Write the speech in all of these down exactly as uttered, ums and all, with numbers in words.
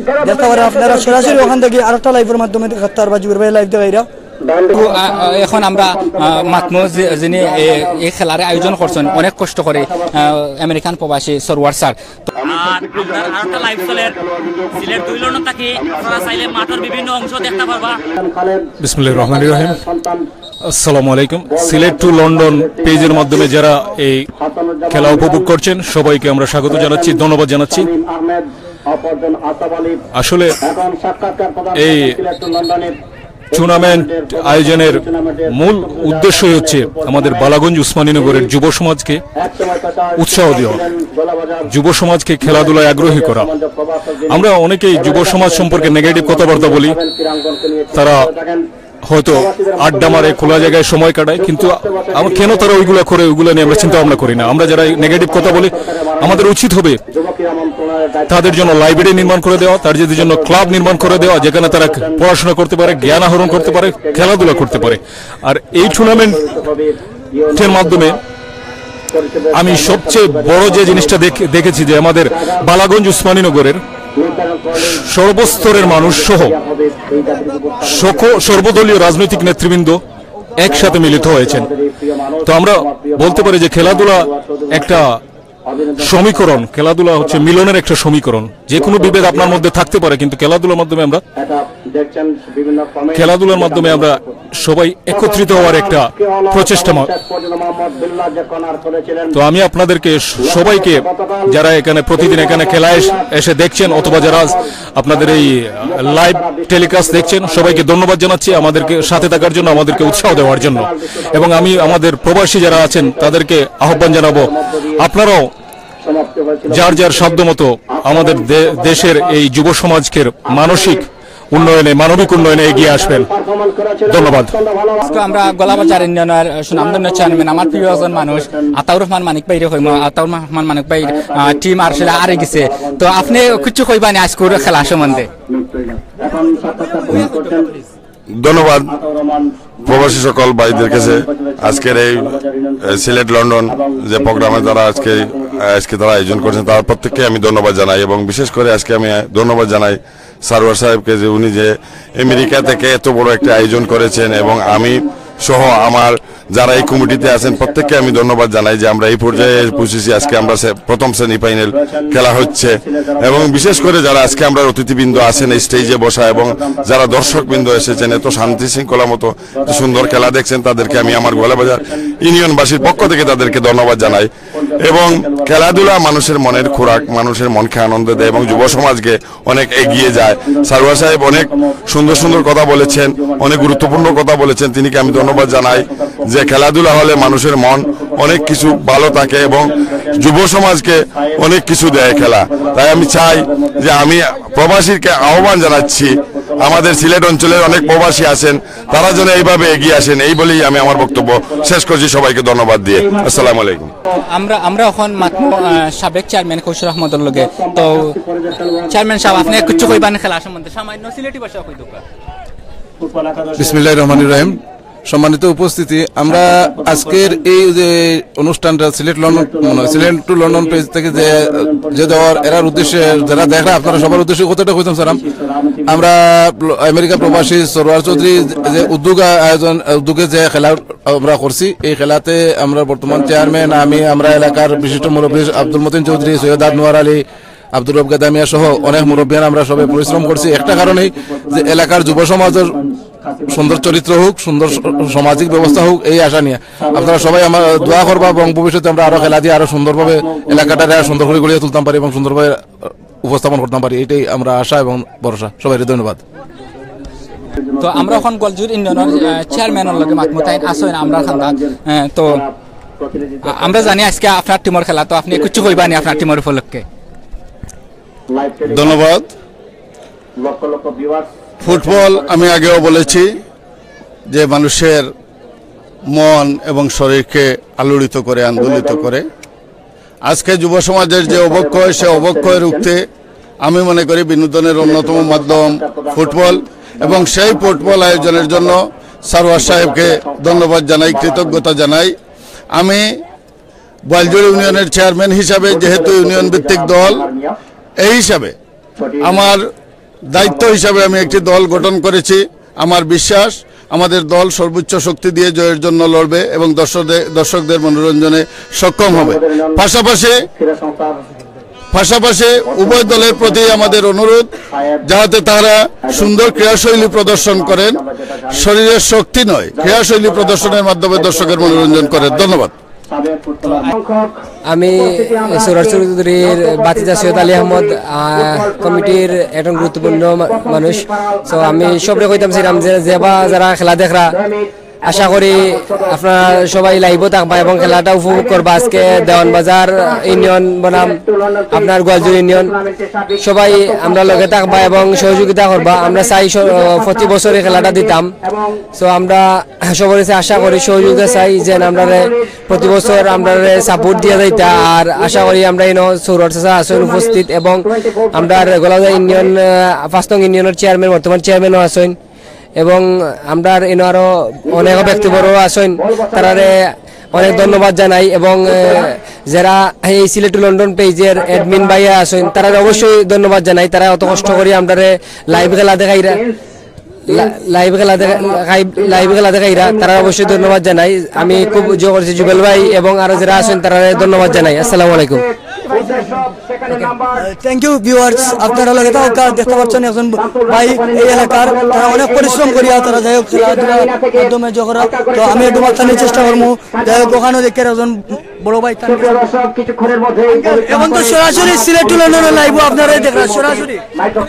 দেখতে পারেন আপনারা সরাসরি ওখান থেকে আরেকটা লাইভের মাধ্যমে দেখাতে পারবা, জুবের ভাই লাইভ দেখাইরা। তো, আ, আ, এখন আমরা, আ, মাতমু যে, যিনি এ-, এই খেলার আয়োজন করছেন অনেক কষ্ট করে, আ, আমেরিকান প্রবাসী সরওয়ার স্যার। আর আমরা আরেকটা লাইভ চলের সিলেট দুই লন্ডন থাকি, আপনারা চাইলে মাঠের বিভিন্ন অংশ দেখতে পারবা। বিসমিল্লাহির রহমানির রহিম। আসসালামু আলাইকুম। সিলেট টু লন্ডন পেজের মাধ্যমে যারা এই খেলা উপভোগ করছেন, সবাইকে আমরা স্বাগত জানাচ্ছি, ধন্যবাদ জানাচ্ছি। আসলে এই টুর্নামেন্ট আয়োজনের মূল উদ্দেশ্যই হচ্ছে আমাদের বালাগঞ্জ উসমানীনগরের যুব সমাজকে উৎসাহ দেওয়া, যুব সমাজকে খেলাধুলায় আগ্রহী করা। আমরা অনেকেই যুব সমাজ সম্পর্কে নেগেটিভ কথাবার্তা বলি, তারা হয়তো আড্ডা মারে, খোলা জায়গায় সময় কাটায়, কিন্তু আমরা কেন তারা ওইগুলা করে, ওইগুলা নিয়ে আমরা চিন্তা ভাবনা করি না। আমরা যারা নেগেটিভ কথা বলি, আমাদের উচিত হবে তাদের জন্য লাইব্রেরি নির্মাণ করে দেওয়া, তাদের জন্য ক্লাব নির্মাণ করে দেওয়া, যেখানে তারা পড়াশোনা করতে পারে, জ্ঞান আহরণ করতে পারে, খেলাধুলা করতে পারে। আর এই টুর্নামেন্টের মাধ্যমে আমি সবচেয়ে বড় যে জিনিসটা দেখ-, দেখেছি যে আমাদের বালাগঞ্জ উসমানীনগরের সর্বস্তরের মানুষ সহ সখ-, সর্বদলীয় রাজনৈতিক নেতৃবৃন্দ একসাথে মিলিত হয়েছেন। তো আমরা বলতে পারি যে খেলাধুলা একটা সমীকরণ, খেলাধুলা হচ্ছে মিলনের একটা সমীকরণ। যে কোনো বিভেদ আপনার মধ্যে থাকতে পারে, কিন্তু খেলাধুলার মাধ্যমে আমরা, খেলাধুলার মাধ্যমে আমরা সবাই একত্রিত হওয়ার একটা প্রচেষ্টা মা-, তো আমি আপনাদেরকে স-, সবাইকে, যারা এখানে প্রতিদিন এখানে খেলা এস-, এসে দেখছেন অথবা যারা আজ আপনাদের এই, আহ, লাইভ টেলিকাস্ট দেখছেন, সবাইকে ধন্যবাদ জানাচ্ছি আমাদেরকে সাথে থাকার জন্য, আমাদেরকে উৎসাহ দেওয়ার জন্য। এবং আমি আমাদের প্রবাসী যারা আছেন তাদেরকে আহ্বান জানাবো, আপনারাও যার যার সাধ্যমতো আমাদের দে-, দেশের এই যুব সমাজকে মানসিক উন্নয়নে, মানবিক উন্নয়নে এগিয়ে আসবেন। ধন্যবাদ। আজকে আমরা গোলাবাজার ইউনিয়নের সুনামধন্য চেয়ারম্যান, আমার প্রিয় একজন মানুষ, আতাউর রহমান মানিক ভাইরে কইমু। আতাউর রহমান মানিক ভাই, আহ, টিম আসলে হারি গেছে। তো আপনি কিছু কইবানি আজকের খেলা সম্বন্ধে? ধন্যবাদ প্রবাসী সকল ভাইদের কাছে। আজকের এই, এ, সিলেট লন্ডন যে প্রোগ্রামে তারা আজকে, এ, আজকে তারা আয়োজন করছেন, তার প্রত্যেককে আমি ধন্যবাদ জানাই এবং বিশেষ করে আজকে আমি ধন্যবাদ জানাই সারোয়ার সাহেবকে যে উনি যে আমেরিকা থেকে এত বড় একটা আয়োজন করেছেন এবং আমি সহ আমার যারা এই কমিটিতে আছেন প্রত্যেককে আমি ধন্যবাদ জানাই যে আমরা এই পর্যায়ে পৌঁছেছি। আজকে আমরা সে-, প্রথম সেমিফাইনাল খেলা হচ্ছে এবং বিশেষ করে যারা আজকে আমরা অতিথিবৃন্দ আছেন এই স্টেজে বসা এবং যারা দর্শকবৃন্দ এসেছেন এত শান্তি শৃঙ্খলা মতো এত সুন্দর খেলা দেখছেন, তাদেরকে আমি আমার গোয়ালাবাজার ইউনিয়নবাসীর পক্ষ থেকে তাদেরকে ধন্যবাদ জানাই। এবং খেলাধুলা মানুষের মনের খোরাক, মানুষের মনকে আনন্দ দেয় এবং যুব সমাজকে অনেক এগিয়ে যায়। সারোয়ার সাহেব অনেক সুন্দর সুন্দর কথা বলেছেন, অনেক গুরুত্বপূর্ণ কথা বলেছেন, তিনিকে আমি ধন্যবাদ জানাই যে খেলাধুলা হলে মানুষের মন অনেক কিছু ভালো থাকে এবং যুব সমাজকে অনেক কিছু দেয় খেলা। তাই আমি চাই যে আমি প্রবাসীকে আহ্বান জানাচ্ছি, আমাদের সিলেট অঞ্চলের অনেক প্রবাসী আছেন, তারা যেন এইভাবে এগিয়ে আসেন, এই বলেই আমি আমার বক্তব্য শেষ করছি। সবাইকে ধন্যবাদ দিয়ে আসসালামু আলাইকুম। আমরা, আমরা এখন মাতমু, আহ, সাবেক চেয়ারম্যান খসরু আহমদর লগে। তো চেয়ারম্যান সাহেব, আপনি কিছু কইবানি খেলা সম্বন্ধে? সামান্য সিলেটি ভাষা কই দোকা। বিসমিল্লাহির রহমানির রহিম। সম্মানিত উপস্থিতি, আমরা আজকের এই যে অনুষ্ঠানটা সিলেট লন্ডন, মানে সিলেট টু লন্ডন পেজ থেকে যে, যে দেওয়ার এরার উদ্দেশ্যে যারা দেখরা আপনারা সবার উদ্দেশ্যে কথাটা কইতাম চাইরাম। আমরা প্ল-, আমেরিকা প্রবাসী সরোয়ার চৌধুরী যে উদ্যোগ আয়োজন, উদ্যোগে যে খেলা আমরা করছি, এই খেলাতে আমরা বর্তমান চেয়ারম্যান, আমি, আমরা এলাকার বিশিষ্ট মুরব্বী আব্দুল মতিন চৌধুরী, সৈয়দ আনোয়ার আলী, আব্দুর রব গাদামিয়া সহ অনেক মুরব্বিয়ান আমরা সবাই পরিশ্রম করছি একটা কারণেই যে এলাকার যুব সমাজের সুন্দর চরিত্র হোক, সুন্দর স-, সামাজিক ব্যবস্থা হোক, এই আশা নিয়ে। আপনারা সবাই আমার দোয়া করবা এবং ভবিষ্যতে আমরা আরো খেলা দিয়ে আরো সুন্দরভাবে এলাকাটারে আরো সুন্দর করে গড়িয়ে তুলতাম পারি এবং সুন্দরভাবে উপস্থাপন করতাম পারি, এটাই আমরা আশা এবং ভরসা। সবাইকে ধন্যবাদ। তো আমরা এখন গোয়ালজুর ইউনিয়নের, আহ, চেয়ারম্যানর লগে মাতমু, তাইন আছইন আমরার কান্দাত। আহ, তো আ-, আমরা জানি আজকে আপনার টিমর খেলা, তো আপনি কিছু কইবানি আপনার টিমর উপলক্ষে? ধন্যবাদ। ফুটবল, আমি আগেও বলেছি যে মানুষের মন এবং শরীরকে আলোড়িত করে, আন্দোলিত করে। আজকে যুব সমাজের যে অবক্ষয়, সে অবক্ষয় রুখতে আমি মনে করি বিনোদনের অন্যতম মাধ্যম ফুটবল, এবং সেই ফুটবল আয়োজনের জন্য সারোয়ার সাহেবকে ধন্যবাদ জানাই, কৃতজ্ঞতা জানাই। আমি গোয়ালজুর ইউনিয়নের চেয়ারম্যান হিসাবে, যেহেতু ইউনিয়ন ভিত্তিক দল, এই হিসাবে আমার দায়িত্ব হিসাবে আমি একটি দল গঠন করেছি। আমার বিশ্বাস, আমাদের দল সর্বোচ্চ শক্তি দিয়ে জয়ের জন্য লড়বে এবং দর্শকদের দর্শকদের মনোরঞ্জনে সক্ষম হবে। পাশাপাশি পাশাপাশি উভয় দলের প্রতি আমাদের অনুরোধ, যাহাতে তারা সুন্দর ক্রীড়াশৈলী প্রদর্শন করেন। শরীরের শক্তি নয়, ক্রীড়াশৈলী প্রদর্শনের মাধ্যমে দর্শকের মনোরঞ্জন করেন। ধন্যবাদ। আমি সৌরভ চৌধুরীর ভাতিজা সৈয়দ আলী আহমদ, আহ, কমিটির একজন গুরুত্বপূর্ণ মা- মানুষ। তো আমি সবরে কইতাম চাইরাম যে যেবা যারা খেলা দেখরা, আশা করি আপনারা সবাই লাইভও থাকবা এবং খেলাটা উপভোগ করবা। আজকে দেওয়ানবাজার ইউনিয়ন বনাম আপনার গোয়ালজুর ইউনিয়ন, সবাই আমরা লগে থাকবা এবং সহযোগিতা করবা। আমরা চাই স- প্রতি বছরই খেলাটা দিতাম। তো আমরা সবার কাছে আশা করি সহযোগিতা চাই যে আমরারে প্রতি বছর আমরারে সাপোর্ট দিয়া যাইতা। আর আশা করি আমরা ইনো সৌরভ চাচা আছইন উপস্থিত এবং আমরার গোয়ালজুর ইউনিয়ন, আহ, পাঁচ নং ইউনিয়নের চেয়ারম্যান, বর্তমান চেয়ারম্যানও আছইন এবং আমরার ইনো আরো অনেক ব্যক্তিবর্গ আছইন, তারারে অনেক ধন্যবাদ জানাই। এবং, আহ, যারা এই সিলেট টু লন্ডন পেজের অ্যাডমিন ভাইয়া আছইন, তারারে অবশ্যই ধন্যবাদ জানাই। তারা অত কষ্ট করি আমরারে লাইভ খেলা দেখাইরা, লা- লাইভ খেলা দেখা- লাইভ- লাইভ খেলা দেখাইরা, তারা অবশ্যই ধন্যবাদ জানাই। আমি খুব এনজয় করছি, জুবেল ভাই এবং আরো যারা আছইন তারারে ধন্যবাদ জানাই। আসসালামু আলাইকুম। থ্যাংক ইউ ভিউয়ার্স, আপনারা লগে থাকা দেখতে পাচ্ছেন একজন ভাই এই এলাকার, তারা অনেক পরিশ্রম করিয়া তারা যাই হোক খেলাধুলার মাধ্যমে জোহরা। তো আমি একটু মাথা নিয়ে চেষ্টা করবো, যাই হোক ওখানে দেখে একজন বড় ভাই তার এখন তো সরাসরি সিলেট টু লন্ডনের লাইভ আপনারাই দেখরা সরাসরি।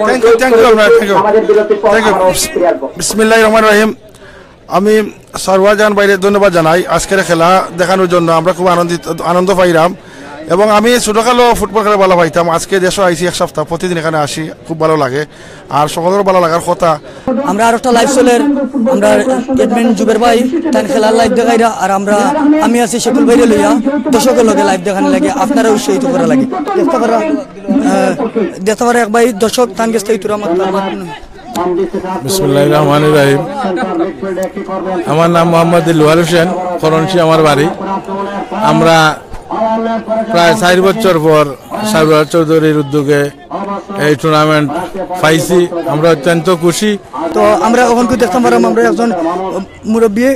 থ্যাংক ইউ, থ্যাংক ইউ আপনারা, থ্যাংক ইউ, থ্যাংক ইউ। বিসমিল্লাহির রহমানির রহিম। আমি সারওয়াজান ভাইরে ধন্যবাদ জানাই আজকের খেলা দেখানোর জন্য। আমরা খুব আনন্দিত, আনন্দ পাইলাম এবং আমি ছোটকালো ফুটবল খেলা ভালো পাইতাম। আজকে দেশো আইছি এক সপ্তাহ, প্রতিদিন এখানে আসি, খুব ভালো লাগে। আর সকলের ভালো লাগার কথা। আমরা আর একটা লাইভ চলের, আমরা অ্যাডমিন জুবের ভাই তান খেলার লাইভ দেখাইরা, আর আমরা আমি আছি শেকুল ভাইরে লইয়া দর্শকের লগে লাইভ দেখানি লাগে, আপনারা উৎসাহিত করা লাগে। দেখতে পারা, আহ, দেখতে পারা এক ভাই দর্শক তান গেছ থেকে তুরা মাত্র বিসমিল্লাহির রহমানির রহিম। আমার নাম মোহাম্মদ দিলওয়ার হোসেন, করণশি আমার বাড়ি। আমরা প্রায় চার বছর পর সারওয়ার চৌধুরীর উদ্যোগে এই টুর্নামেন্ট পাইছি, আমরা অত্যন্ত খুশি। তো আমরা ওখানকে দেখতাম পারলাম আমরা একজন মুরব্বী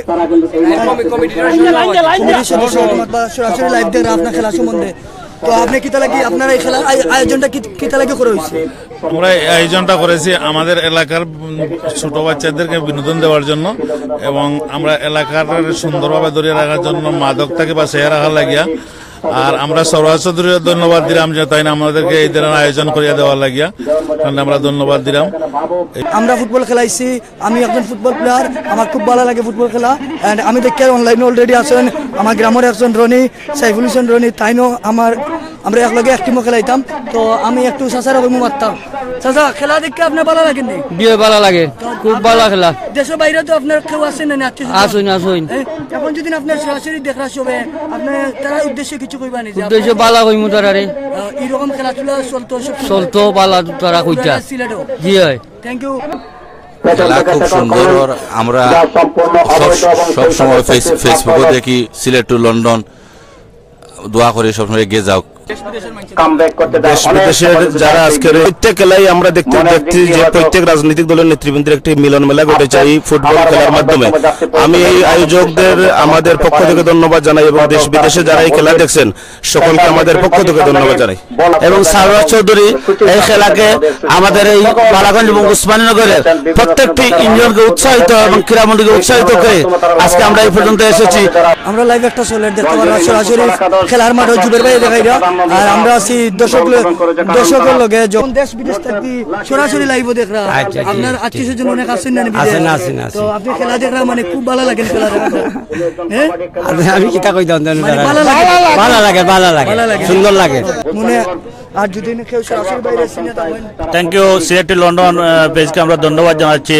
কমিটির সদস্য বা সরাসরি লাইভ দেখরা আপনার খেলা সম্বন্ধে। তো আপনি কিতা লাগি আপনারা এই খেলার আয়- আয়োজনটা কি কিতা লাগি করা হয়েছে? আমরা এই আয়োজনটা করেছি আমাদের এলাকার উম, ছোট বাচ্চাদেরকে বিনোদন দেওয়ার জন্য এবং আমরা এলাকার সুন্দরভাবে ধরে রাখার জন্য মাদক থেকে বাঁচিয়ে রাখার লাগিয়া। আর আমরা সরোয়ার চৌধুরীর ধন্যবাদ দিলাম যে তাই না আমাদেরকে এই ধরনের আয়োজন করিয়া দেওয়ার লাগিয়া, কারণ আমরা ধন্যবাদ দিলাম। আমরা ফুটবল খেলাইছি, আমি একজন ফুটবল প্লেয়ার, আমার খুব ভালো লাগে ফুটবল খেলা। অ্যান্ড আমি দেখি অনলাইনে অলরেডি আছেন আমার গ্রামের একজন রনি, সাইফুল হোসেন রনি, তাইনও আমার, আমরা একলগে এক টিমও খেলাইতাম। তো আমি একটু চাচারা কইমু মারতাম। চাচা, খেলা দেখে আপনার ভালো লাগেনি? বিয়ে ভালো লাগে, খুব ভালো খেলা। দেশের বাইরে তো আপনার কেউ আছে না, আত্মীয় স্বজন? আসুন, আসুন। এ, এখন যদি আপনার সরাসরি দেখরা সবে, আপনার তারা উদ্দেশ্যে কিছু কইবা নি যে উদ্দেশ্য বালা কইমু তারারে। আহ, এইরকম খেলাধুলা চলতো সব চলতো বালা তারা কইতা। সিলেটও। জি হয়। Thank you. খেলা খুব সুন্দর। আর আমরা সব সব সময় ফেস- ফেসবুকে দেখি সিলেট টু লন্ডন, দোয়া করি সবসময় এগিয়ে যাও। দেশ বিদেশের যারা আজকের প্রত্যেক খেলাই আমরা দেখতে দেখছি যে প্রত্যেক রাজনৈতিক দলের নেতৃবৃন্দের একটি মিলন মেলা ঘটেছে এই ফুটবল খেলার মাধ্যমে। আমি এই আয়োজকদের আমাদের পক্ষ থেকে ধন্যবাদ জানাই এবং দেশ বিদেশে যারা এই খেলা দেখছেন সকলকে আমাদের পক্ষ থেকে ধন্যবাদ জানাই। এবং সারোয়ার চৌধুরী এই খেলাকে আমাদের এই বালাগঞ্জ এবং উসমানীনগরের প্রত্যেকটি ইউনিয়নকে উৎসাহিত এবং ক্রীড়ামন্ডলীকে উৎসাহিত করে আজকে আমরা এই পর্যন্ত এসেছি। আমরা লাইভ একটা চলের দেখতে পারবা সরাসরি খেলার মাঠে জুবের ভাই দেখাইরা। আর আমরা আছি দর্শক ল- দর্শকের লগে যখন দেশ বিদেশ থাকি সরাসরি লাইভও দেখরা। আচ্ছা, জি, আপনার জি। আত্মীয় স্বজন অনেক আছেন না বিদেশ? আছেন, আছেন, আছেন। তো আপনি খেলা দেখরা মানে খুব ভালো লাগে খেলা দেখা। হ্যাঁ? আমি, আমি কিতা কইতাম জানো মানে দাদা? ভালো লাগে। ভালো লাগে, ভালো লাগে, ভালো লাগে। সুন্দর লাগে। মনে আর যদি কেউ সরাসরি বাইরে সিনে থাকেন থ্যাংক ইউ সিলেটি লন্ডন পেজকে আমরা ধন্যবাদ জানাচ্ছি।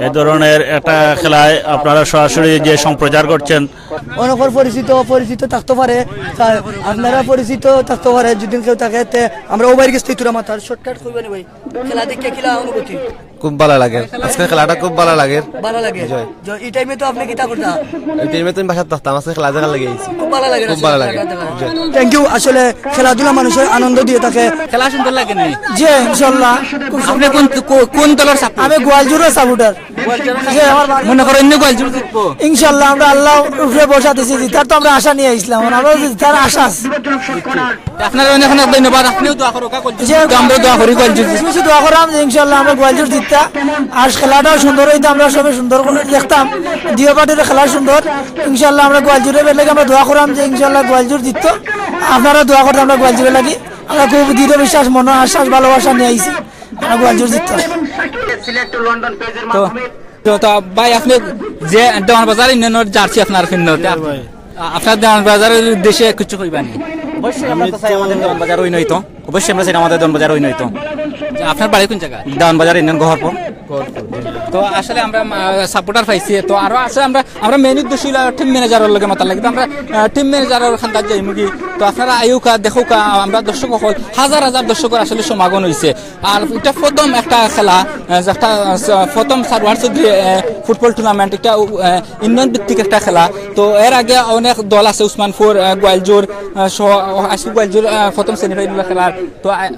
এ ধরনের একটা খেলায় আপনারা সরাসরি যে সম্প্রচার করছেন। অনেকের পরিচিত অপরিচিত থাকতে পারে, তা আপনারা পরিচিত থাকতে পারে। যদি কেউ থাকে তে আমরা ওবাইর গেছ থেকে তুরা মাতার শর্টকাট কইবা নি ভাই? খেলা দেখে কিলা অনুভূতি? খুব ভালা লাগে। আজকের খেলাটা খুব ভালা লাগে। ভালা লাগে। জি। জি, এই টাইমে তো আপনে কিতা করতা? এই টাইমে তো আমি বাসাত থাকতাম, আজকে খেলা দেখার লাগি আইছি। খুব ভালা লাগে খুব আসলে ভালা লাগে। খেলাটা দেখার। জি। Thank you. আসলে খেলাধুলা মানুষরে আনন্দ দিয়া থাকে। খেলা সুন্দর লাগে নি? জি, ইনশাআল্লাহ। খুব সুন্দর। আপনে কোন, কো-, কোন দলর সাপোর্টার? আমি গোয়ালজুরর সাপোর্টার। জি, আমার বাড়ি। মনে করইন নি গোয়ালজুর জিতবো? ইনশাআল্লাহ, আমরা আল্লাহর উপরে ভরসা দিছি, জিতার তো আমরা আশা নিয়া আইছলাম, আমরাও জিতার আশা আছে। আপনারে অনেক অনেক ধন্যবাদ, আপনেও দোয়া করউক্কা। জি। তো আমরাও দোয়া করি গোয়ালজুর জিতবো। বেশি বেশি দোয়া কররাম যে ইনশাআল্লাহ আমরা গোয়ালজুর জিততা। আর খেলাটাও সুন্দর অইতো, আমরা সবে সুন্দর করি দেখতাম। দুইও পার্টির খেলা সুন্দর। ইনশাআল্লাহ আমরা গোয়ালজুরর লাগি আমরা দোয়া কররাম যে ইনশাআল্লাহ গোয়ালজুর জিততো। আপনারা দোয়া করতা আমরা গোয়ালজুরর লাগি। আমরা খুব দৃঢ় বিশ্বাস, মনো আশ্বাস, ভালোবাসা নিয়া আইছি। আমরা গোয়ালজুর জিততো। তো, তো, তো ভাই, আপনে যে দেওয়ান বাজার ইউনিয়নর জার্সি আপনার ফিন্দো, জি ভাই। আ-, আপনার দেওয়ান বাজারর উদ্দেশ্যে কিছু কইবা নি? অবশ্যই আমরা তো চাই আমাদের দেওয়ান বাজার win অইতো। অবশ্যই আমরা চাই আমাদের দেওয়ান বাজার win অইতো। যে আপনার বাড়ি কোন জাগা? দেওয়ান বাজার ইউনিয়ন গহরপুর। তো আসলে আমরা, আ, সাপোর্টার পাইছি, তো আরো আছে আমরা, আমরা মেইন উদ্দেশ্য অইলো টিম ম্যানেজারর লগে মাতার লাগি। তো আমরা, আ, টিম ম্যানেজারর খান্দাত যাইমুগি। তো আপনারা আইউক্কা, দেখউক্কা, আমরা দর্শক অকল, হাজার হাজার দর্শকর আসলে সমাগম অইছে। আর ইটা প্রথম একটা খেলা, আহ, একটা, আহ, প্রথম সারোয়ার চৌধুরী, আহ, ফুটবল টুর্নামেন্ট, একটা, আহ, ইউনিয়ন ভিত্তিক একটা খেলা। তো এর আগে অনেক দল আছে, উসমানপুর, আহ, গোয়ালজুর, আহ, সহ, আজকে গোয়ালজুর, আহ, প্রথম সেমিফাইনাল খেলার। তো, আহ,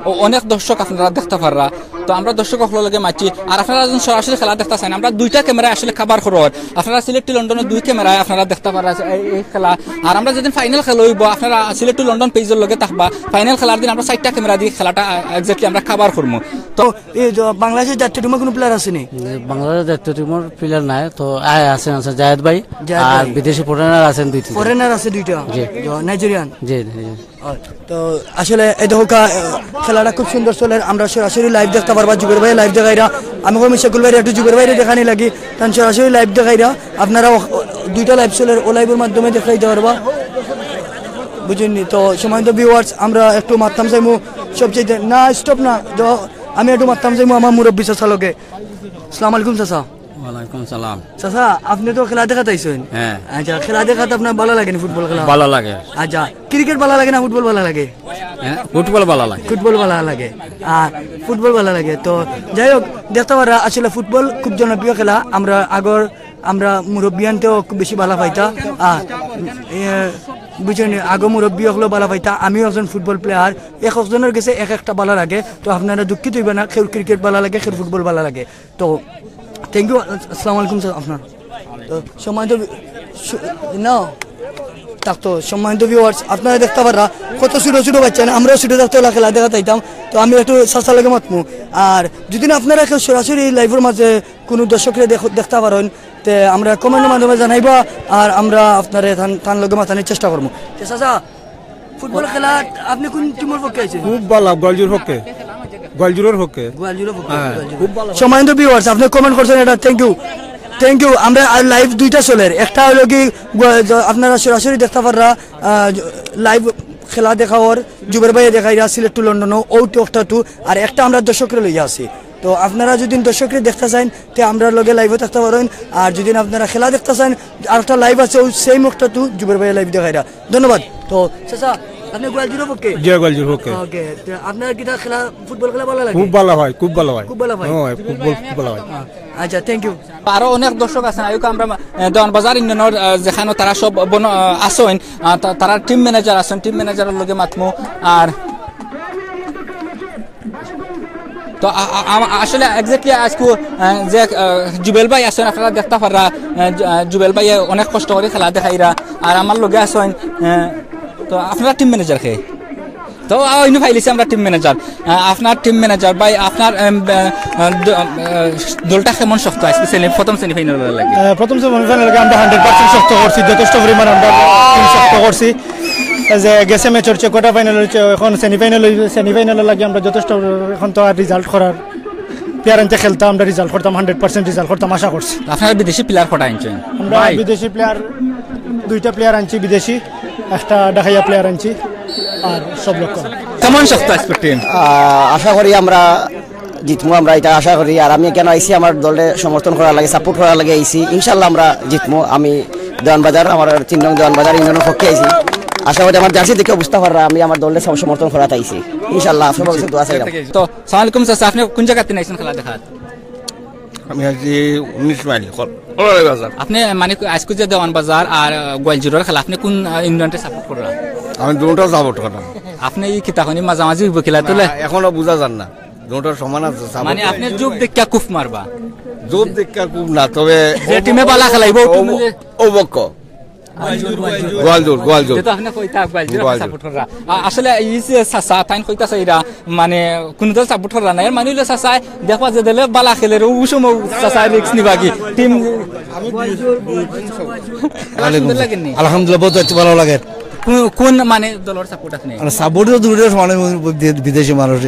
অ-, অনেক দর্শক আপনারা দেখতা পাররা। তো আমরা দর্শক অকলর লগে মাতছি। আর আপনারা যখন সরাসরি খেলা দেখতা চাইন, আমরা দুইটা ক্যামেরায় আসলে কভার কররাম। আপনারা সিলেট টু লন্ডনর দুই ক্যামেরায় আপনারা দেখতা পাররা এই, এই খেলা। আর আমরা যেদিন ফাইনাল খেলা অইবো, আপনারা সিলেট টু লন্ডন পেজর লগে থাকবা। ফাইনাল খেলার দিন আমরা চাইরটা ক্যামেরা দি খেলাটা, আহ, exactly আমরা কভার করমু। তো এই যে বাংলাদেশর জাতীয় টিমর কুনু প্লেয়ার আছে নি? বাংলাদেশর জাতীয় টিমর প্লেয়ার নাই, তো আয় আছেন, আছে জায়েদ ভাই, জায়েদ আর ভাই। বিদেশি ফরেনার আছেন দুই তিনজন। ফরেনার আছে দুইটা? জি। জি, নাইজেরিয়ান? জি, জি। অয়, তো আসলে এই দেখউক্কা, আহ, খেলাটা খুব সুন্দর চলের। আমরা সরাসরি লাইভ দেখতা পারবা, জুবের ভাই লাইভ দেখাইরা। আমি কইমু শাকুল ভাইরে একটু জুবের ভাইরে দেখানি লাগি, তান সরাসরি লাইভ দেখাইরা। আপনারা ও, ও, দুইটা লাইভ চলের, ও লাইভর মাধ্যমে দেখাইতা পারবা, বুঝছইন নি? তো সম্মানিত ভিউয়ার্স, আমরা একটু মাততাম চাইমু সবচেয়ে, না, স্টপ না, তো আমি একটু মাততাম চাইমু আমার মুরব্বি চাচার লগে। আসসালামু আলাইকুম চাচা। ওয়ালাইকুম সালাম। চাচা, আপনে তো খেলা দেখাত আইছইন। হ্যাঁ। আচ্ছা, খেলা দেখাত আপনার ভালা লাগে নি ফুটবল খেলা? ভালা লাগে। আচ্ছা, ক্রিকেট ভালা লাগে না ফুটবল ভালা লাগে? হ্যাঁ, ফুটবল ভালা লাগে। ফুটবল ভালা লাগে। আর ফুটবল ভালা লাগে। তো যাই হোক, দেখতা পাররা আসলে ফুটবল খুব জনপ্রিয় খেলা। আমরা আগর, আমরা মুরব্বিয়ানতেও খুব বেশি ভালা পাইতা। আর, এ, বুঝছইন নি, আগর মুরব্বি অকলেও ভালা পাইতা। আমিও একজন ফুটবল প্লেয়ার। এক একজনর গেছে এক একটা ভালা লাগে। তো আপনারা দুঃখিত অইবা না, কেউর ক্রিকেট ভালা লাগে, কেউর ফুটবল ভালা লাগে। তো, thank you, আসসালামু আলাইকুম স্যার, আপনার। তো, সম্মানিত ভি-, সু-, না, থাকতো, সম্মানিত ভিউয়ার্স, আপনারা দেখতা পাররা, কত ছোট ছোট বাচ্চা না, আমরাও ছোট থাকতে অলা খেলা দেখাত আইতাম। তো, আমি একটু চাচার লগে মাতমু। আর যদি না আপনারা কেউ সরাসরি এই লাইভর মাঝে কুনু দর্শকরে দেখ-, দেখতা পারইন, তে আমরা কমেন্টর মাধ্যমে জানাইবা, আর আমরা আপনারে তান, তান লগে মাতানির চেষ্টা করমু। তে চাচা, ফুটবল খেলা আপনে কুন টিমর পক্ষে আইছইন? খুব ভালা, গোয়ালজুর পক্ষে। গোয়ালজুরর পক্ষে। গোয়ালজুরর পক্ষে, হ্যাঁ, গোয়ালজুর। খুব ভালা। সম্মানিত ভিউয়ার্স, আপনে কমেন্ট করছইন, এটা thank you, thank you। আমরা আর লাইভ দুইটা চলের, একটা অইলো কি, গোয়া-, য-, আপনারা সরাসরি দেখতা পাররা, আহ, লাইভ খেলা দেখাওর, জুবের ভাইয়ে দেখাইরা সিলেট টু লন্ডনও, ও টু একটা টু, আর একটা আমরা দর্শকরে লইয়া আছি। তো আপনারা যদি দর্শকরে দেখতা চাইন, তে আমরার লগে লাইভও থাকতা পারইন। আর যদি আপনারা খেলা দেখতা চাইন, আরেকটা লাইভ আছে, ওই সেম একটা টু জুবের ভাইয়ে লাইভ দেখাইরা। ধন্যবাদ। তো চাচা, আপনে গোয়ালজুরর পক্ষে? জি, গোয়ালজুরর পক্ষে। ওকে, তো আপনার কিতা খেলা, ফুটবল খেলা ভালা লাগে? খুব ভালা অয়, খুব ভালা অয়। খুব ভালা অয়? হ্যাঁ, ফুটবল খুব ভালা অয়। আচ্ছা, thank you। আরো অনেক দর্শক আছেন, আইউক্কা আমরা, এ, দেওয়ান বাজার ইউনিয়নর, আ, যেখানো তারা সব বন-, আ, আছইন, আ, তা-, তারার টিম ম্যানেজার আছইন, টিম ম্যানেজারর লগে মাতমু। আর তো আ-, আ-, আ-, আসলে exactly আইজকু, আ, যে, আ, জুবেল ভাই আছইন, আপনারা দেখতা পাররা, আ, জু-, আ, জুবেল ভাইয়ে অনেক কষ্ট করি খেলা দেখাইরা, আর আমার লগে আছইন, আ, তো আপনারা টিম ম্যানেজার কে? তো, আ, অইন্য পাইলিছি আমরা টিম ম্যানেজার। আ, আপনার টিম ম্যানেজার ভাই, আপনার, এম, আ, আ, দ-, আ, দলটা কেমন শক্ত আইজকে সেমি-, প্রথম সেমিফাইনাল লাগে? আ, প্রথম সেমিফাইনাল লাগে আমরা hundred percent শক্ত করছি, যথেষ্ট পরিমাণ আমরা টিম শক্ত করছি। এই যে গেছে ম্যাচ অইছে, কোয়ার্টার ফাইনাল অইছে, এখন সেমিফাইনাল অইছে, সেমিফাইনালর লাগি আমরা যথেষ্ট, এখন তো আর রেজাল্ট করার প্লেয়ার আনতে খেলতাম, আমরা রেজাল্ট করতাম, hundred percent রেজাল্ট করতাম, আশা করছি। আপনারা বিদেশি প্লেয়ার কটা আনছইন? আমরা ভাই। বিদেশি প্লেয়ার, দুইটা প্লেয়ার আনছি বিদেশি, একটা ঢাকাইয়া প্লেয়ার আনছি, আর সব লোকাল। কেমন শক্ত আইজকে টিম? আহ, আশা করি আমরা জিতমু, আমরা ইটা আশা করি। আর আমি কেনে আইছি আমার দলরে সমর্থন করার লাগি, সাপোর্ট করার লাগি আইছি। ইনশাআল্লাহ আমরা জিতমু। আমি দেওয়ান বাজার, আমার তিন নং দেওয়ান বাজার ইউনিয়নর পক্ষে আইছি। আশা করি আমার জার্সি দেখে বুঝতে পাররা আমি আমার দলরে সব সমর্থন করাত আইছি। ইনশাআল্লাহ, আপনার কাছে দোয়া চাইলাম। তো, সালাম আলাইকুম চাচা, আপনি কোন জায়গা থেকে আইছেন খেলা দেখাত? আমি আছি উনিশ মাইল, কল-, কলারবাজার। আপনি মানে আজকে যে দেওয়ান বাজার আর, আহ, গোয়ালজুড়ার খেলা, আপনি কোন, আহ, ইউনিয়নটা সাপোর্ট কররা? আমি দুটো সাপোর্ট করলাম। আপনি এই কিতা কইন মাঝামাঝি হইব খেলা তুলে? না, এখনো বুঝা যার না, দুটো সমান আছে, সাপোর্ট মানে নাই। আপনি যোগ দেখিয়া কুফ মারবা? যোগ দেখিয়া কুফ না, তবে যে টিমে বালা খেলাইব, ও ও-, টিমে যে ও বক্ক। গোয়ালজুর, গোয়ালজুর। যেটা আপনি কইতা গোয়ালজুর, আপনি গোয়ালজুর। সাপোর্ট কররা। আ-, আসলে এই যে চাচা, তাইন কইতাছে এরা, মানে, কোন দল সাপোর্ট কররা না। এর মানে হইলো চাচা, দেখবা যে দলে বালা খেলে রে, ও সময় চাচা রিস্ক নিবা কি? টিম আলাইকুম। সুন্দর লাগেনি? আলহামদুলিল্লাহ, বহুত ভালো লাগে। কোন, কোন মানে দলের সাপোর্ট আপনি? মানে, সাপোর্ট তো দূরে, মানে, বি-, বিদেশি মানুষ।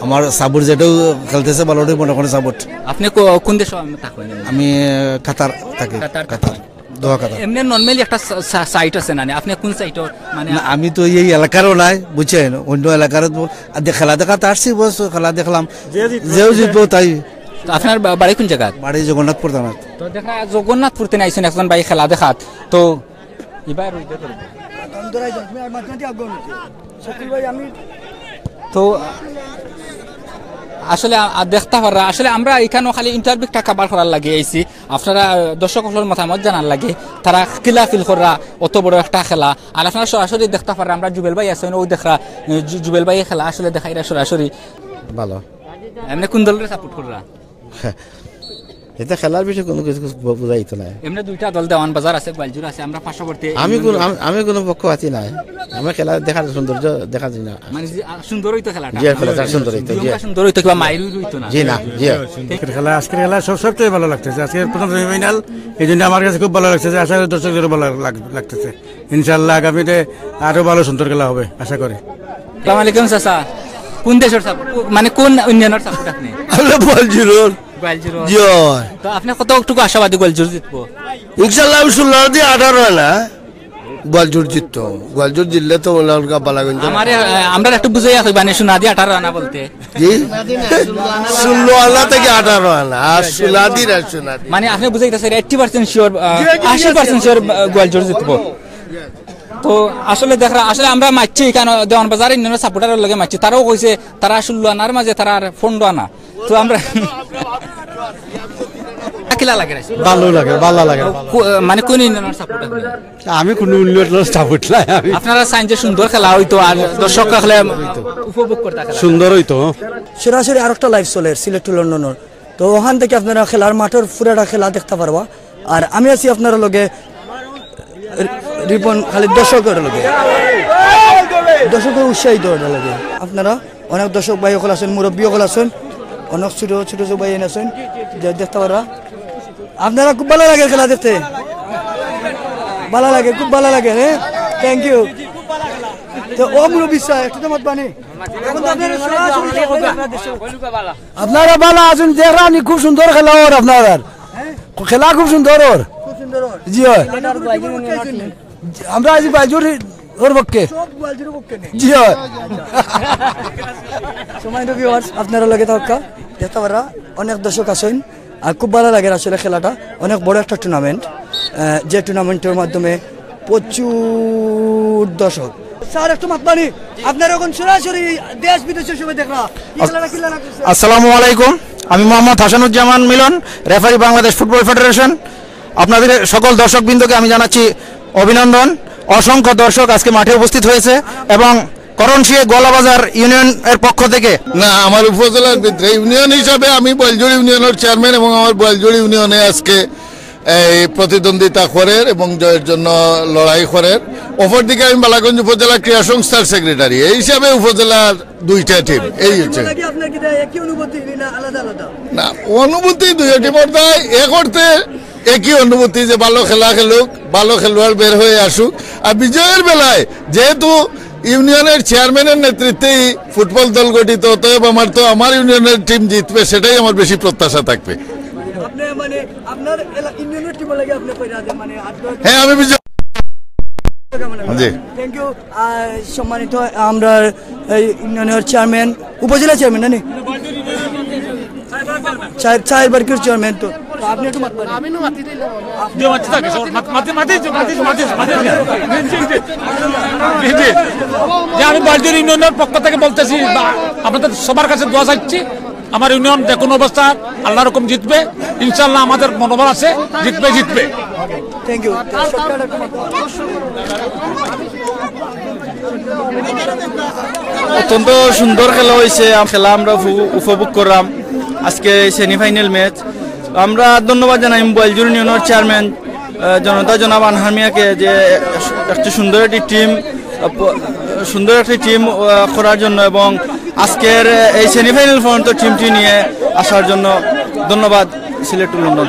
আমার সাপোর্ট যেটাও খেলতেছে ভালো, ওটাই মনে করে সাপোর্ট। আপনি কো-, কোন দেশে থাকেন? আমি, আহ, কাতার থাকি। কাতার। কাতার। দোহা কথা। এমনি নরমালি একটা সা-, সা-, সাইট আছে না নি? আপনি কোন সাইটও মানে না, আমি তো এই এলাকারও নাই, বুঝছেন? অন্য এলাকার তো, আর দে-, খেলা দেখাত আসছি, বস, খেলা দেখলাম। যে জিতবো, যেও জিতবো, তাই। তো আপনার বা-, বাড়ি কোন জায়গা? বাড়ি জগন্নাথপুর থানাত। তো দেখা জগন্নাথপুর থেকে আইছেন একজন ভাই খেলা দেখাত। তো এবার ওই দেখো। তো আসলে আ-, আ-, দেখতা পাররা, আসলে আমরা এখানেও খালি ইন্টারভিউটা কভার করার লাগি আইছি। আপনারা, আহ, দর্শক অকলর মতামত জানার লাগি, তারা কিলা ফিল কররা অত বড় একটা খেলা, আর আপনারা সরাসরি দেখতা পাররা, আমরা জুবেল ভাই আছেন, ও দেখরা, আহ, জু-, জুবেল ভাই খেলা আসলে দেখাইরা সরাসরি। ভালো। এমনি কোন দলরে সাপোর্ট কররা? এটা খেলার বিষয়ে কোনো কিছু বু-, বুঝাইতো না। এমনি দুইটা দল দেওয়ান বাজার আছে, গোয়ালজুর আছে, আমরা পার্শ্ববর্তী আমি কোন, ইউনিয়ন। আমি, আমি কোনো পক্ষপাতী নাই। আমি খেলা দেখার সৌন্দর্য দেখা যায় না। মানে যে, আ, সুন্দর হইতো খেলাটা। জি, খেলাটা সুন্দর হইতো, জি। নিয়মটা সুন্দর হইতো, কিবা মাইর উইর হইতো না। জি না, জি। আজকের খেলা, আজকের খেলা সব, সবচেয়ে ভালো লাগতেছে। আজকে প্রথম সেমিফাইনাল, এই জন্য আমার কাছে খুব ভালো লাগতেছে। আশা করি দর্শকদেরও ভালো লাগ-, লাগতেছে। ইনশাআল্লাহ আগামীতে আরো ভালো সুন্দর খেলা হবে, আশা করি। আসসালামু আলাইকুম চাচা, কোন দেশর সাপোর্ট, মানে কোন ইউনিয়নের সাপোর্ট আপনি? আমরা গোয়ালজুরর। গোয়ালজুর। জি অয়। তো আপনি কতটুকু আশাবাদী গোয়ালজুর জিতবো? ইনশাআল্লাহ আমি ষোলো দিয়ে আঠারো আনা। গোয়ালজুর জিততো। গোয়ালজুর জিতলে তো মনে হয় বালাগঞ্জ। আমারে, আহ, আমরা একটু বুঝাইয়া কইবা নি, ষোলো দিয়ে আঠারো আনা বলতে। জি? ষোলো আনা থেকে আঠারো আনা। আর ষোলো দিন আর ষোলো দিন। মানে আপনি বুঝাইতেছেন eighty percent sure, আহ, জি, জি, জি, আশি percent জি। Sure, আহ, গোয়ালজুর জিতবো। তো আসলে দেখরা, আসলে আমরা মারছি এখানে দেওয়ান বাজার ইউনিয়নের সাপোর্টারের লগে মারছি, তারাও কইছে তারা ষোলো আনার মাঝে তারা আর পনেরো আনা। তো আমরা কিলা লাগে রে? ভালো লাগে, ভালো লাগে। কো-, মানে কোন ইউনিয়নের সাপোর্টার? আমি কোনো ইউনিয়নের সাপোর্ট নাই আমি। আপনারা চাইন যে সুন্দর খেলা হইতো আর দর্শক হলে উপভোগ করতে খেলা। সুন্দর হইতো। সরাসরি আরেকটা লাইভ চলে সিলেট টু লন্ডনের, তো ওখান থেকে আপনারা খেলার মাঠের পুরাটা খেলা দেখতে পারবা। আর আমি আছি আপনারা লগে রি-, রিপন খালি দর্শকের লগে, দর্শকের উৎসাহিত ওটার লগে। আপনারা অনেক দর্শক ভাই অকল আছেন, মুরব্বী অকল আছেন, অনেক ছোট ছোট ছোট ভাই আছেন, যে দেখতে পারবা। আপনারা খুব ভালো লাগে খেলা দেখতে, ভালো লাগে, খুব ভালো লাগে। হ্যাঁ, থ্যাংক ইউ। তো ও মুরব্বী স্যার, একটু তো মত পানি। এখন তো আপনারা সরাসরি আপনারা ভালো আছেন, দেখরা নি, খুব সুন্দর খেলা ওর আপনার। খেলা খুব সুন্দর ওর। খুব সুন্দর ওর। জি হয়। আমরা আজ বাইজুর ওর পক্ষে। সব গোয়ালজুরের পক্ষে নেই। জি হয়। সম্মানিত ভিউয়ার্স, আপনারা লগে থাকা দেখতে পারা অনেক দর্শক আছেন, আর খুব ভালো লাগে আসলে খেলাটা, অনেক বড় একটা টুর্নামেন্ট, যে টুর্নামেন্টের মাধ্যমে প্রচুর দর্শক। স্যার, একটু মাতবানি, আপনারা এখন সরাসরি দেশ বিদেশে সবাই দেখরা, কি খেলাটা কি লাগতেছে? আসসালামু আলাইকুম, আমি মোহাম্মদ হাসানুজ্জামান মিলন, রেফারি বাংলাদেশ ফুটবল ফেডারেশন। আপনাদের সকল দর্শকবৃন্দকে আমি জানাচ্ছি অভিনন্দন। অসংখ্য দর্শক আজকে মাঠে উপস্থিত হয়েছে এবং করণশিয়ে গোয়ালাবাজার ইউনিয়নের পক্ষ থেকে। না, আমার উপজেলার ভিতরে ইউনিয়ন হিসাবে আমি বলজুড় ইউনিয়নের চেয়ারম্যান এবং আমার বলজুড় ইউনিয়নে আজকে এই প্রতিদ্বন্দ্বিতা করের এবং জয়ের জন্য লড়াই করের। অপরদিকে আমি বালাগঞ্জ উপজেলা ক্রীড়া সংস্থার সেক্রেটারি, এই হিসাবে উপজেলার দুইটা টিম। এই হচ্ছে। লাগে আপনার কি এটা একই অনুভূতি না আলাদা আলাদা? না, অনুভূতি দুই টিমের তাই এক অর্থে একই অনুভূতি যে ভালো খেলা খেলুক, ভালো খেলোয়াড় বের হয়ে আসুক। আর বিজয়ের বেলায় যেহেতু ইউনিয়নের চেয়ারম্যানের নেতৃত্বেই ফুটবল দল গঠিত, অতএব আমার তো আমার ইউনিয়নের টিম জিতবে, সেটাই আমার বেশি প্রত্যাশা থাকবে। আপনি মানে আপনার এলা-, ইউনিয়নের টিমও লাগে আপনি কইরা যে মানে আট দশ হ্যাঁ, আমি বিজয়। জি। Thank you. আহ, সম্মানিত আমরা এই ইউনিয়নের চেয়ারম্যান, উপজেলা চেয়ারম্যান না নি? চার, চার বারকের চেয়ারম্যান তো। আপনি একটু মাতবেন। আমি নু মাতি দিলাম। যে মাতি থাকে, সব মাত-, মাতি, মাতি, মাতি, মাতি, মাতি, মাতি। জি, জি। জি, জি। যে আমি বয়জুর ইউনিয়নের পক্ষ থেকে বলতেছি, বা-, আপনাদের সবার কাছে দোয়া চাইছি, আমার ইউনিয়ন যে কোনো অবস্থা আল্লাহর হুকুম জিতবে, ইনশাআল্লাহ আমাদের মনোবল আছে, জিতবে, জিতবে। Thank you. অত্যন্ত সুন্দর খেলা হয়েছে। আম-, খেলা আমরা উপভোগ, উপভোগ করলাম। আজকে সেমিফাইনাল ম্যাচ। আমরা ধন্যবাদ জানাই বয়জুর ইউনিয়নের চেয়ারম্যান, আহ, জনতা জনাব আনহার মিয়াকে, যে একটি সুন্দর একটি টিম, আহ, প-, সুন্দর একটি টিম, আহ, করার জন্য এবং আজকের, আহ, এই সেমিফাইনাল পর্যন্ত টিমটি নিয়ে আসার জন্য। ধন্যবাদ সিলেট টু লন্ডন।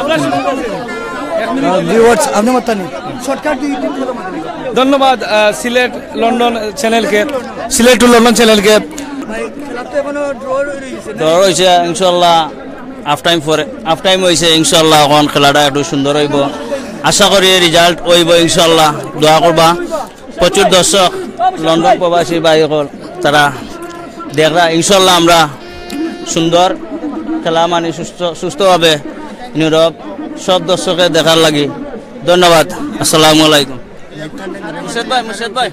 ভিউয়ার্স, আপনি মাত্তা নেই। শর্টকাট দুই তিন কথা মাত্তা নেই। ধন্যবাদ, আহ, সিলেট লন্ডন চ্যানেলকে, সিলেট টু লন্ডন চ্যানেলকে। ভাই, খেলা তো এখনো ড্র রয়ে গেছে না? ড্র হয়েছে, ইনশাল্লাহ হাফ টাইম পরে, হাফ টাইম হয়েছে, ইনশাল্লাহ এখন খেলাটা একটু সুন্দর হইব। আশা করি রেজাল্ট হইব ইনশাল্লাহ, দোয়া করবা। প্রচুর দর্শক, লন্ডন প্রবাসী ভাই সকল, তারা দেখরা। ইনশাল্লাহ আমরা সুন্দর খেলা, মানে সুস্থ, সুস্থভাবে নীরব সব দর্শকে দেখার লাগি। ধন্যবাদ। আসসালামু আলাইকুম। মুর্শেদ ভাই, মুর্শেদ ভাই।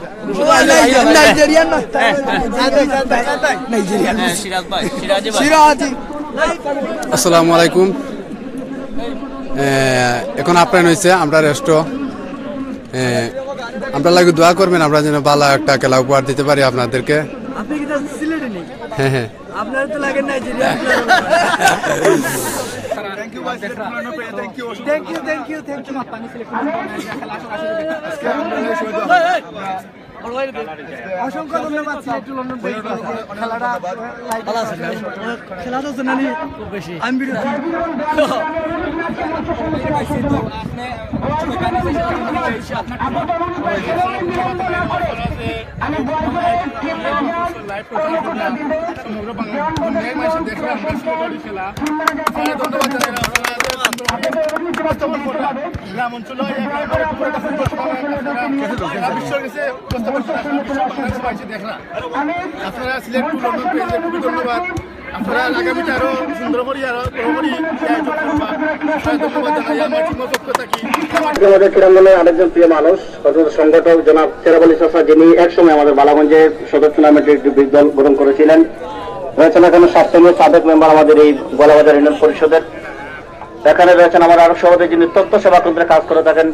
নাইজেরিয়ান না। নাইজেরিয়ান। হ্যাঁ, সিরাজ ভাই, সিরাজি ভাই। সিরাজি। আসসালামু আলাইকুম। এ, এখন আপ্যায়ন হয়েছে, আমরা রেস্ট। এ, আমরা লাগি দোয়া করবেন, আমরা যেন ভালো একটা খেলা উপহার দিতে পারি আপনাদেরকে। আপনি কি তার সিলেটি নাকি? হ্যাঁ, হ্যাঁ। আপনারা তো লাগে Nigeria. Thank you, thank you, thank you. অসংখ্য ধন্যবাদ সিলেট টু লন্ডন ভাই। খেলাটা খেলা তো জানি খুব বেশি। আমি বিরতি। গ্রাম অঞ্চলে বিশ্বের কাছে উপস্থাপন করা, সারা বিশ্ব বাংলাদেশ পাইছে দেখরা। আপনারা সিলেট টু লন্ডন পেজে খুবই ধন্যবাদ। আপনারা আগামীতে আরো সুন্দর করি, আরো বড় করি এই আয়োজন করবা। আপনারা ধন্যবাদ জানাই আমার টিমের পক্ষ থাকি। আমাদের ক্রীড়াঙ্গনের আরেকজন প্রিয় মানুষ, অর্থাৎ সংগঠক জনাব চেরাব আলী চাচা, যিনি একসময় আমাদের বালাগঞ্জে সদর টুর্নামেন্টের একটি বিগ দল গঠন করেছিলেন। রয়েছেন এখানে সাত টাইমের সাবেক মেম্বার আমাদের এই গোয়ালাবাজার ইউনিয়ন পরিষদের। এখানে রয়েছেন আমার আরো সভাপতি, যিনি তথ্য সেবা কেন্দ্রে কাজ করে থাকেন,